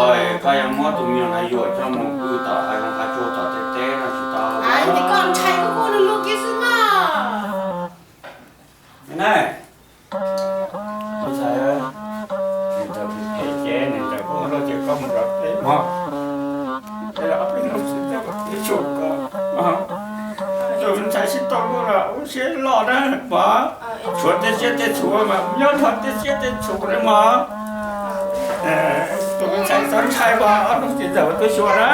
Koj yuav muab tus me nyuam no yuam coj mus pw tom hav zoov hav tsuag tom tej teb no tsis tau. Koj ntshai koj kuj lug lug kiag xwb mas. Ntxhais, niam ntxawm phem ces niam ntxawm kuj ua luaj ces koj mus zov teb mog. Tej zaum ob peb hnub xwb tej zaum twb tshuav koj, tus ntxhais sib tau luaj los ua siab loj na mog. Tshuav tej siab tej txhuv mas nyob nrog tej siab tej txhuv na mog. Tus ntxhais txhob ntshai mog, ob hnub ces ntxawm tuaj xyuas na.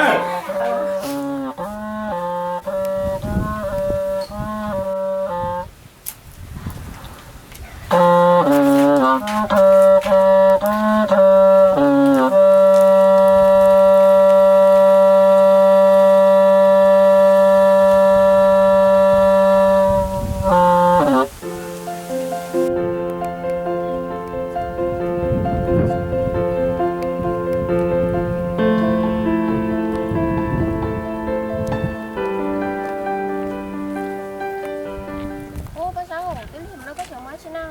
Ub, Paj Zaub, twb lig mus no koj tseem mus dab tsi na?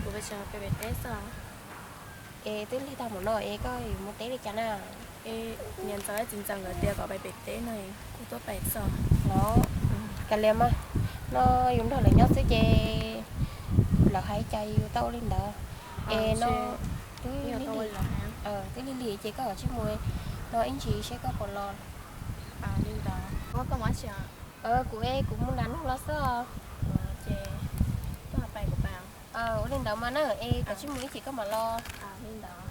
Kuv pem teb xwb. Es twb lig tag mus no es koj yuav mus teb li cas na? Niam ntxawm txiv ntxawm nkawd tias kom pais pem teb no, kuv tuaj pais xwb. Los, kav liam mas, no yus nrog lawv nyob xwb ces lawv hais cas yus tau ua li ntawd. Es no twb lig lig ces koj kav tsij mus, no ib ntsis seb koj puas los. Li ntawd, koj mus dab tsi? Kuv, kuv mus nram nroog los xwb os. Ces koj pais kuv pais. Ua li ntawd mas na, es kav tsij mus ib chim koj mam los. Li ntawd.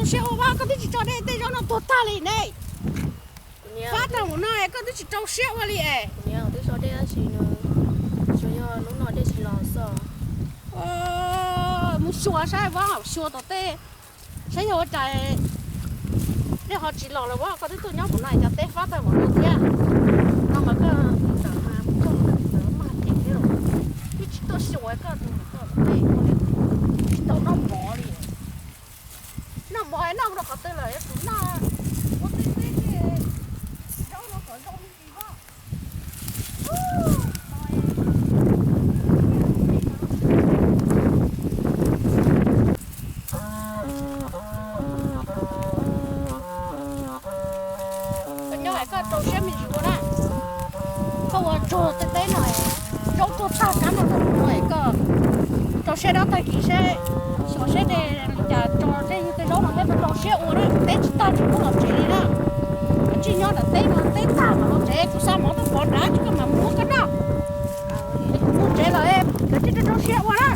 Siab ua, koj twb tsis tso dej, tej zaub no tuag tag li ne. Fab tag mus no koj twb tsis rau siab ua li es. Mus xyuas saib, Vab, xyuas tom tej saib yog ua cas dej ho tsis los lawm, Vab, koj twb tuaj nyob mus no cov teb fab tag mus no thiab. No mas koj tawm mas mus koj mus tawm mas ces thiab los twb tsis tuaj xyuas koj tus koj tej ua li tsis tau noj mov li. Noj mov noj rau qhov twg lawm, yuav tsum noj ua tej teb tej zaub no kom zoo li Vab. Koj nyob es koj rau siab me ntsis ua na. Koj ua tsuag tej teb no, zaub tuag tag kab no rau ua es koj rau siab dob tag kis seb, xyuas seb de li cas tso tej tej zaub no thiab, rau rau siab ua na, teb tsis tag tsis muab los tsev li na. Koj tsis nyob nram teb no, teb tag mam los tsev, kuv xa mov tuaj pov nrad tsis koj mam muab koj noj. Es kuv mus tsev lawm, koj tsis rau rau siab ua na.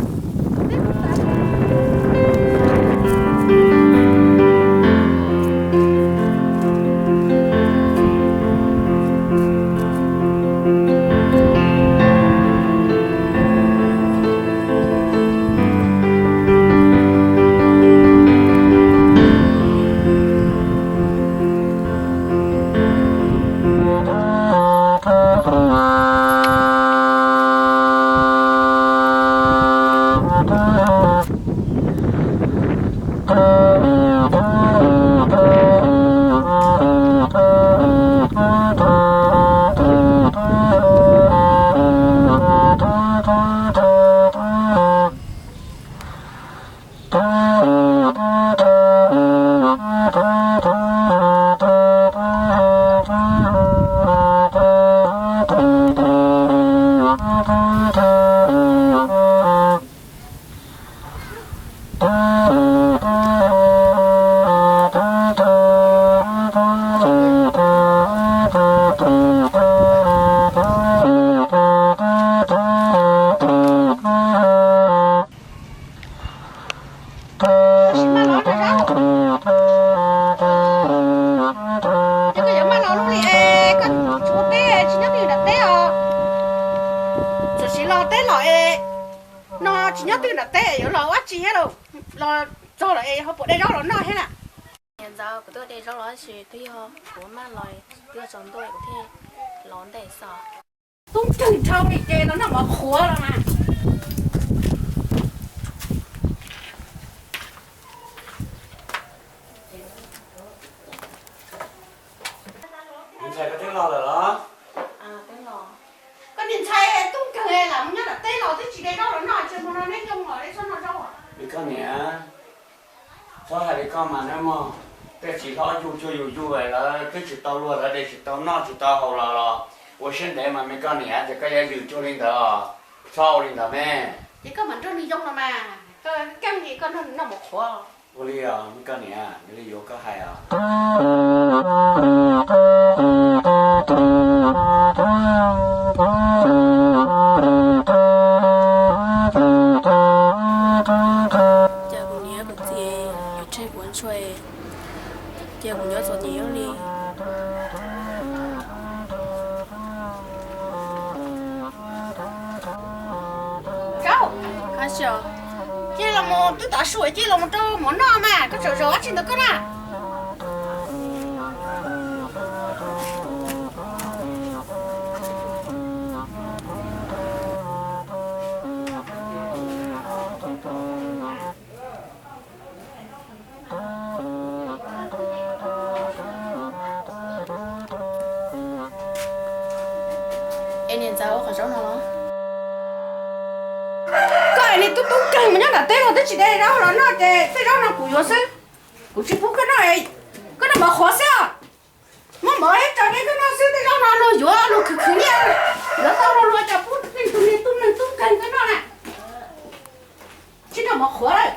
Koj yuav maj los lub li es koj tsis ua teb, tsis nyob twj ywm nram teb os. Txawm siv los teb los es, no tsis nyob twj ywm nram teb yuav los ua dab tsi thiab lauj? Los txog lawm es ho puas de zaub los noj thiab na? Niam ntxawm, kuv twb de zaub los tab sis twb yog kuv maj los, twb yog tsaus ntuj kuv thiaj los ntej xwb. Tub nkeeg dhau li ces los noj mov qhuav los mas. Niam ntxhais, koj twb los lawm los? Koj niam ntxhais tub nkeeg lam mus nyob nram teb los twb tsis de zaub los noj, tsis mus no neb nyob mus los neb txhob noj zaub. Li koj niam, txhob hais li koj mas nawb mog. Tej txiv hlob yug cuag yus yug lawm twb tsis tau luag, lawv de tsis tau noj tsis tau haus los los ua siab ntev mas me koj niam, ces koj yuav yws cuag li ntawd, txhob ua li ntawd me. Ces koj mam nrog nws yoo los mas, koj keej li koj nrog nws noj mov qhuav. Ua li os me koj niam, nws li yuav koj hais os. Cas kuv niam kuv txiv yuav tseg kuv ntshua, ces kuv nyob txom nyem ua li. Cia los mus, twb tav su cia los mus rau mov noj mas, koj tseem zaum dab tsi ntawm koj na. Es niam ntxawm ua qhov zaub no los? Koj es niag tub tub nkeeg mus nyob nram teb los twb tsis de zaub los noj ces tej zaub no kuv yuav xwb, kuv tsis pub koj noj, koj noj mov qhuav xwb os. Muab mov ib tso rau koj noj xwb, tej zaub no luag yuav luag khwv khwv nyiaj, yuav tau luag luag cov pub tej tus niag tub neeg tub nkeeg koj noj na. Tsis noj mov qhuav lawm.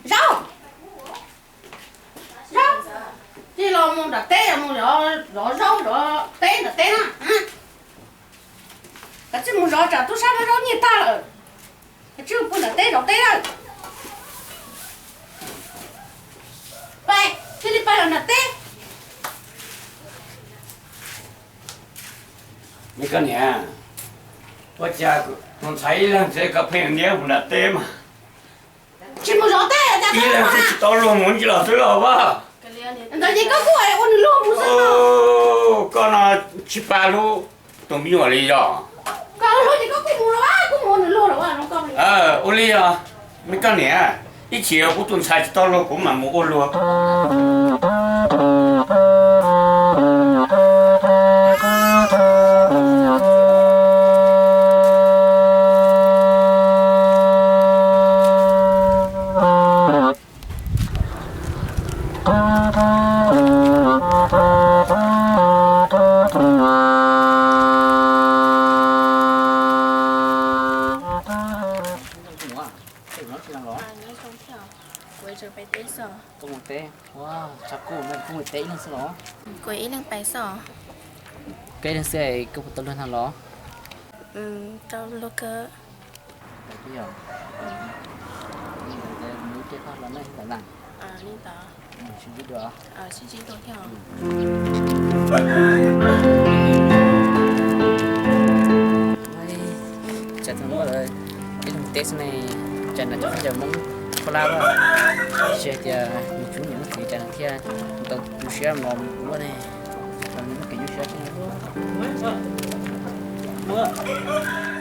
Zaub! Zaub! Tij los mus nram teb, mus zov zaub zov teb nram teb na. Kav tsij mus zov, tsam tub sab muab zaub nyiag tag lawm. Kav tsij mus pw nram teb zov teb lawm. Pais, cia li pais los nram teb. Me koj niam, ua cas tus ntxhais ib leeg ntxhi koj pheej niab mus nram teb mas? Tsis mus zov teb, ib leeg tsis tau luag mus ntsis los xwb los as. Ntawd ces koj kuj ua nws luag mus xwb. Koj no tsis pab hlub tus me nyuam li yog? Koj hlub ces koj kuj mus los, kuj mus ua nws luag los. Ua li os, me koj niam, ib chim kuv tus ntxhais tsis tau luag kuv mam mus ua luag. Koj mus teb, ua, tshav kub no koj mus teb ib leeg xwb los? Kuv ib leeg pais xwb. Koj ib leeg xwb koj puas tau luag ntag los? Tau luag kawg. Pais twb yog. Mus ib pliag koj los nej ntawm na. Sib ntsib dua. Sib ntsib dua thiab. Cas thaum ub lawv ib leeg teb xwb ne, cas nram cov khaub ncaws Hmoob Phuj Lab, tsis hais tias nws tsis muaj niam muaj txiv cas nws thiaj tau tu siab mos ua luaj ne, tau nws muaj kev nyuaj siab thiab.